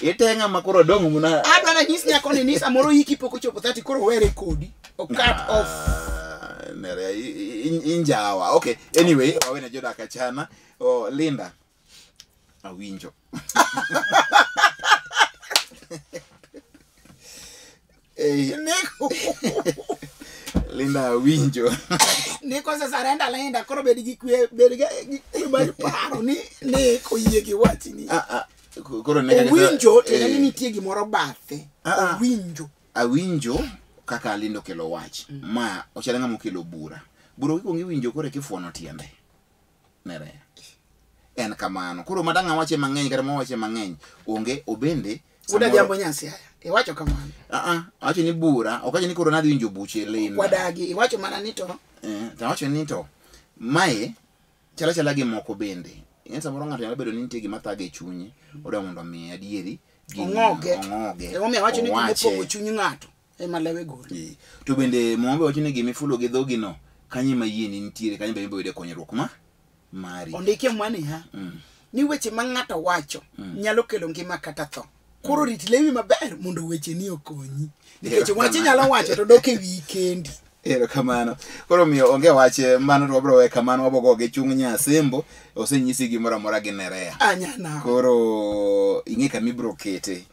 Iteng'a ma koro dong' muna. Adwa nanyis nyako ni samoro hiki pok ochopo 30 koro were kodi. O cut off. Nerea injawa. Okay, anyway, wawene jodak achana. Oh, Linda. Awinjo. Hey. Neko. Linda awinjo. Neko sasa renda Linda koro bed gi kwe, bed gi kwe mar paro ni Neko yie gi wachni. Koro ne owinjo tiende ni nitie gimoro bathe. Owinjo. Awinjo kaka Linda okelo wach. Ma ochalo ng'ama okelo bura. Bura kikwongo iwinjo koro kifuono tiende. Nerea. En kamano. Koro madang' awache mang'eny kata mawache mang'eny onge obende. Uda jambo nyasi haya. Iwacho kamano. Awacho ni bura, ok awacho ni koro nadhi winjo buche Linda. Wadagi, iwacho mana ni to. To awacho ni to mae chala chala gi moko bende. Ing'e samoro ng'ato nyalo bedo ni nitie gima thage e chunye, odwa mondo omiye adieri, ong'oge. Ong'oge. Emomiyo awacho ni gima opong'o chuny ng'ato ema lewe golo. To bende Mwambe wacho ni gima ifulo gi dhogi no, kanyo ema yieni nitiere, kanyo bende ibiro yude konyruok ma mari. Ondike mwani ha. Ni weche ma ng'ato wacho nyalo kelo ngima kata tho. Koro rit lewi maber mondo weche ni okonyi. Nikech wach inyalo wacho to dok e wiyi kendi. Erokamano. Koro miyo onge wach mano to wabiro we kamano wabogo gi chung' Nyasembo osenyisi gimoro amora gi Nerea. Anyana. Koro ing'e kama ibiro kete.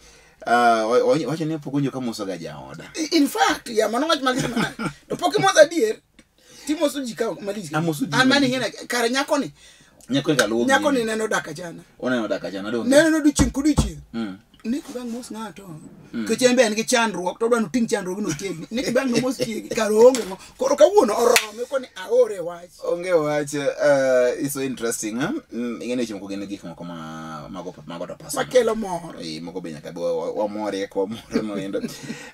Wacho ni pok owinjo ka moso ga jaoda. In fact, ya mano wach magis mana. To pok imoso adier. Imoso ji ka malich. Amoso ji An mani malich. ng'ena kare nyako ni. Nyako ni kaluwo Nyako ni neno daka jana. Oneno daka jana donge. Neno odiochieng' kodiochieng'. Mm. Nik bang' mos ng'ato. Nikech en be en gi chandruok to odwa noting' chandruok no okelni. Nik bang' nomos chiegi kare oonge go. Koro kawuono orome koni aore wach. Onge wach, it's so interesting, huh? Ing'e ni weche moko gin gik moko ma mago mago to personal. Makelo mor. Eh, moko be nyaka be wamore ka wamore moendo.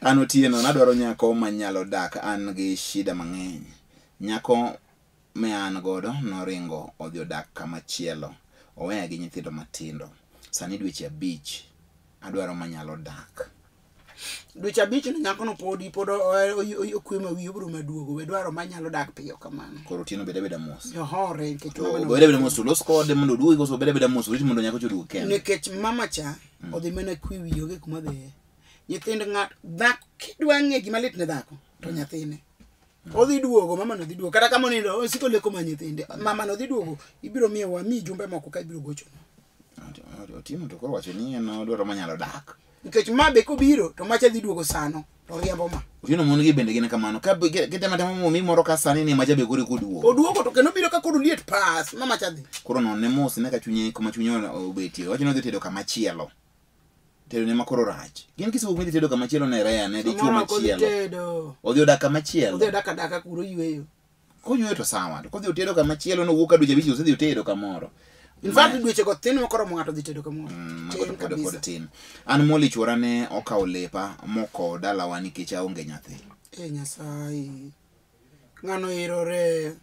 An Otieno nadwaro nyako manyalo dak an gi shida mang'eny. Nyako me an godo noringo odhi odak kama chielo. Oweya gi nyithindo matindo. Sani dweche 5 adwaro manyalo dak. Dweche 5 ni nyakono podi pod okwe ma wiye obiro maduogo. We dwaro manyalo dak piyo kamano. Koro Otieno bed abeda mos. Johore nikech To mama no- bed abeda mos to los kode mondo oduogi koso bed abeda mos orit mondo nyako cha oduog kende. Nikech mama cha odhi mana kwe wiye onge kuma dhiye. Nyithind ng'ato dhako kidwa ng'e gima lit ne dhako to nyathine. Odhi duogo mama no dhi duogo kata kama onindo osiko leko ma nyithinde. Mama no dhi duogo ibiro miyo wa mi jumbe moko ka ibiro gocho. Otieno to koro wacho ni en odwaro manyalo dak. Nikech ma be kobiro to macha dhi duogo sano to riembo ma. Otieno mon gi bende gin kamano. Ka kitemo atema momi moro ka sani ni macha be koro koduogo. Oduogo to kendo biro ka koro liet pas mama cha dhi. Koro nonne mos ne ka chunye kuma chunye obetie. Wacho ni odhi tedo kama chielo. Tedo ne ma koro rach. Gin kisewuok midhi tedo kama chielo ne rea ne dichuo Samoro ok odhi machielo. tedo. Odhi odak kama chielo. Odhi odak adaka kuro oyweyo. Koyweyo to sawa. To kodhi otedo kama chielo nowuok ka dweche 5 osedhi otedo kamoro. In fact dweche go thin mokoromo ng'ato dhi tedo kamoro. Mago to Tin pod kabisa. tin. An Molly chuora ne okawo lepa mokowo dalawa nikech aonge nyathi. E Nyasaye. Ng'ano irore.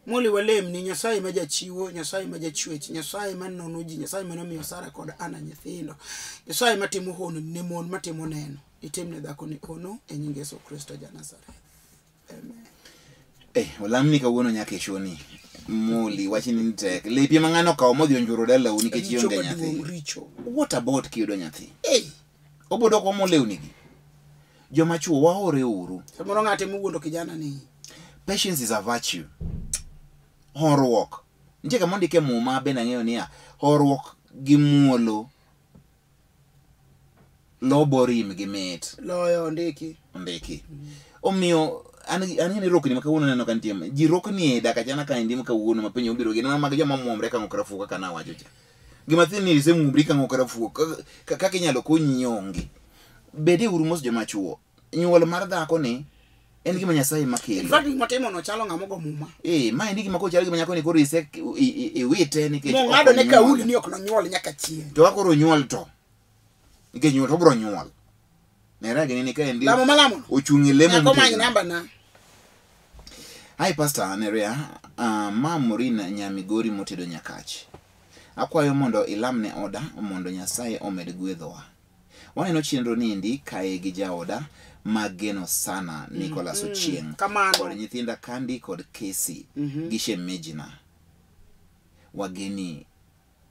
Molly walemni Nyasaye ma jachiwo, Nyasaye ma jachwech, Nyasaye ma nono ji, Nyasaye ma nomiyo Sara kod Ana nyithindo. Nyasaye matimo hono ne mon matimo neno. Itimne dhako ni hono e nying Yesu Kristo ja Nazareth. Amen. Olamni kawuono nyaka e shoni. Molly wachni ni tek. Lepi ma ng'ano okawo modhi onjuro dalau nikech Richo ionge maduong', nyathi. richo. What about kiyudo nyathi? Ei, Obodo komo lewni gi. Joma chuo waore uru. samoro ng'ate mowuondo kijana ni. Patience is a virtue. Horuok. Nitie kama ondike muma bende ang'eyo niya, horuok gi muolo lobo rim gi mit. Loyo ondiki. Ondiki. Omiyo an ni rokni ma kawuono neno ka nitie ji rokni e dak achana ka endi ma kawuono ma penjo obiro gin mana mag joma muomre ka ng'ok rafuok kaka nawacho cha. Gima thin ni isemuomri ka ng'ok rafuok kaka inyalo konyi onge. Bede uru mos joma chuo. Nyuol mar dhako ni en gima Nyasaye makelo. In fact gima otimo no chalo ng'ama ogo muma. Ma endi gima koro chalo gima nyako ni koro ise iwite nikech ok Mong'ado ne onyuol. kauli ni ok nonyuol nyaka chieng'. To ka koro onyuol to. Nikech nyuol to obiro nyuol. Nera gini ni ka endi Lamo malamo no. ochung' e lemo Nyaka omany motegno. namba na. Hi Pastor Nerea, ma Maureen Nyamigori motedo Nyakach. Akwayo mondo ilamne oda mondo Nyasaye omed gwedhowa. Waneno chenro ni endi kae gi jaoda mageno sana Nicholas Ochieng. Kamano. Kod nyithinda Kandi kod Casey gi shemejina. Wageni,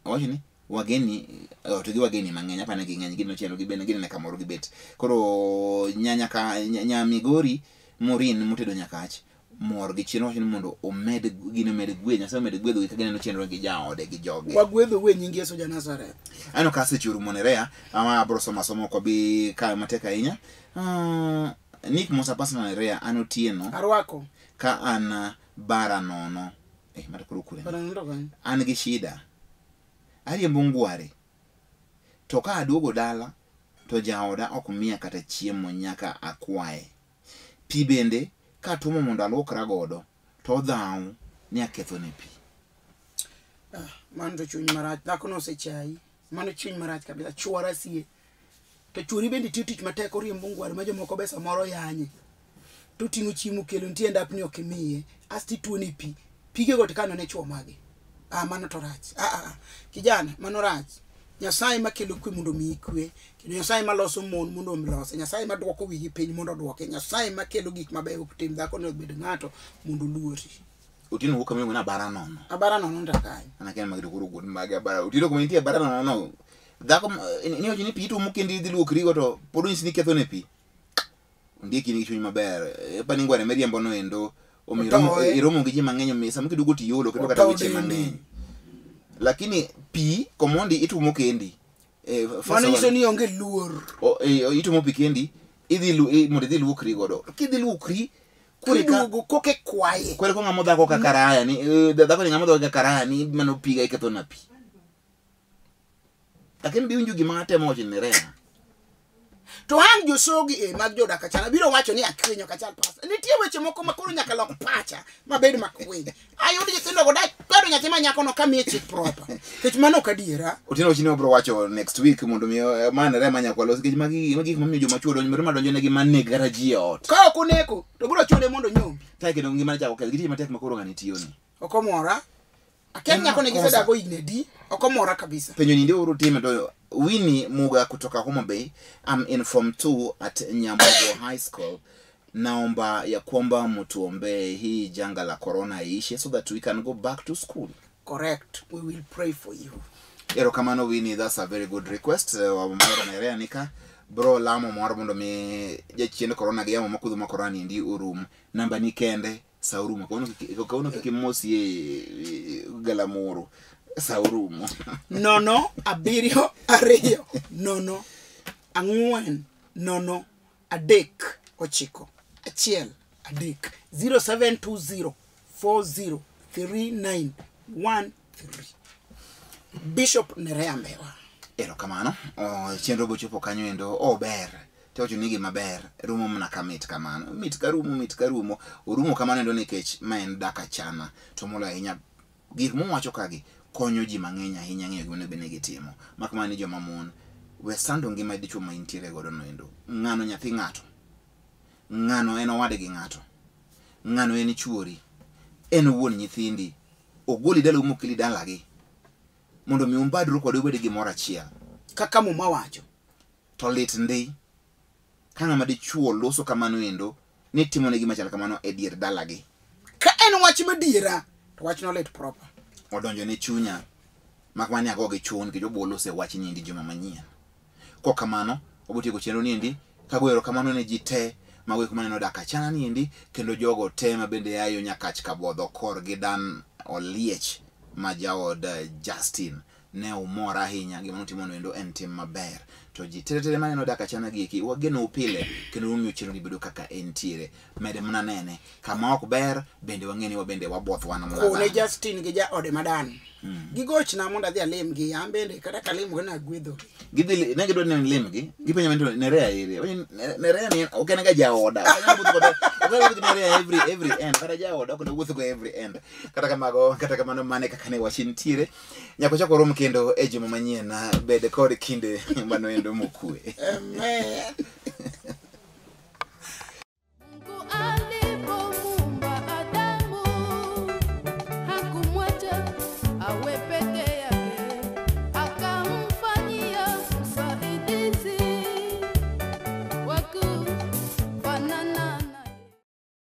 awacho ni wageni, to gi wageni mang'eny, apani ging'eny, gin chenro gi bende ginene kamoro gibet. Koro Nyamigori Maureen motedo Nyakach mor gi chenro wacho ni mondo omed gino omed gwedho, Nyasaye omed gwedho gi ka gineno chenro gi jaode gi joge. Wagwedho we nying Yesu ja Nazareth. Aneno ka asechiwo Monerea, ama abro somo asomo ok wabi kawe matek ahinya. Nick Musa Pastor Nerea, an Otieno. Arwako. Ka an bara nono. Mata koro kure. Bara nono to kanyo. An gi shida. Ariembo ngware. To ka aduogo dala to jaoda ok miya kata chiemo nyaka akwaye. Pi bende ka atuomo mondo aluokra godo to odhaw ni akethone pi. Mano to chuny marach. Dhako no osechayi. Mano chuny marach kabisa. Chuora sie. To chuori bende tiyo tich matek oriembo ngware ma jomoko be samoro yanye. To ting'o chiemo kelo nitie ndapni ok imiye. Asto ituone pi. Pigego to kano ne chuo mage. Mano to rach. Kijana, mano rach. Nyasaye makelo kwe mondo omiyi kwe. Kendo Nyasaye maloso mon mondo olose. Nyasaye maduoko wiyi piny mondo oduoke. Nyasaye makelo gik mabeyo tim dhako ne obed ng'ato mondo oluori. Otieno wuok kama iluongo ni abara nono. Abara nono nda kanyo. An akia ni magi to koro wuon mage abara. Otieno kuma nitie abara nono no. Dhako ni wacho ni pi ituomo kendi idhi luokri go to pod onyisi ni iketho ne pi. Ondiek in gi chuny maber. Apani ngware miriambo no endo omiyo Otoye. iromo gi ji mang'eny omiyo sama kiduogo to iolo kendo kata Otoye weche dende. mang'eny. Lakini pi komondi ituomo kendi. First Mano of nyiso all, ni onge luor. Ituomo pi kendi, idhi mondo idhi luokri godo. Kidhi luokri, Koro ka Kiduogo koke kwaye. Koro ko ng'ama dhako kaka raya ni dhako ni ng'ama dhako kaka raya ni mano piga iketho na pi. Lakini bi winjo gima atemo wacho ni Rema. To ang' josogi e mag jodak achana biro wacho ni akwinyo kachal pasta. Nitie weche moko ma koro nyaka lok pacha mabed makwiny. Ayud nyithindo go dak kado nyathi ma nyako no kamiye chik proper. Nikech mano ok adiera. Otieno wachni wabro wacho next week mondo mi ma ne Rema nyaka walos nikech magi gik mamiyo joma chuo donjo Rema donjo negi maneg kata ji e ot. Ka ok oneko to biro chune mondo onyombi. Tae kendo ngima chako keth gitiyo matek ma koro ng'ani tiyo ni. Ok omora. Akia En nyako ne makosa. gisedago higni adi. Ok omora kabisa. Penjo ni ndio urutime to Winnie Muga kutoka Homa Bay. I'm in form 2 at Nyamogo High School. Naomba ya kwamba mtuombee hii janga la corona iishe so that we can go back to school. Correct. We will pray for you. Erokamano Winnie, that's a very good request. Wamoro nerea nika bro lamo moro mondo mi jachien corona gi yamo makudho ma corona ni ndi orum. Namba ni kende sa orumo. Kawuono kik imosi e galamoro sa orumo. 0 7 2 0 4 0 3 9 1 3 0720 40 39 13. Bishop Nerea Mbewa. Erokamano. Chenro bochopo kanyo endo ber. Tiwacho ni gima ber rumo mana ka mit kamano. Mit ka rumo, mit ka rumo. Orumo kamano endo nikech ma en dak achana. To moloyo ahinya gik mowacho kagi konyo ji mang'eny ahinya ng'eyo gima onego bed ni gitimo. Mak mana ni joma mon we sando ngima dichuo ma intiere godo no endo. Ng'ano nyathi ng'ato. Ng'ano en owadgi ng'ato. Ng'ano en chuori. En wuon nyithindi. Ogoli dalau mokeli dalagi. Mondo mi umbadru kode ubed gimoro achiel. Kaka Muma wacho. To lit ndi ka ng'ama dichuo loso kamano endo ni timo ne gima chal kamano e dier dalagi. Ka en wach madiera to wachno lit proper. Odonjo ne chunya mak mana ni ago gi chun nikech wabiro loso e wach ni endi juma manyien. Kok kamano wabiro tieko chenro ni endi kago erokamano ne ji te mago eko maneno dak achana ni endi kendo jogo te mabende ayo Nyakach Kabodho korgi Dan Oliech ma jaod Justin. Ne umor ahinya gima notimo no endo en tim maber. To ji tere tere maneno dak achana gi eki wageno pile kendo umiyo chenro ni bedo kaka entiere. Mede mana nene kama ok ber bende wang'e ni wabende waboth wan mana Kone dhano. Justin gi jaode madan. Gigochna mondo adhi alimgi an bende kata kalimogi nagwedhogi. Gidhi ne gidwa ni limgi gipenjo mento Nerea ere. Wacho ni, Nerea ni ok en ga jaoda. Ok anyal wuotho kode. Ok anyal wuotho gi Nerea every end. Kata jaoda ok wuotho go every end. Kata kamago kata kamano mane kaka ne wach nitiere. Nyaka wachak warom kendo e juma manyien. Bed kod kinde mano endo mokwe. Amen.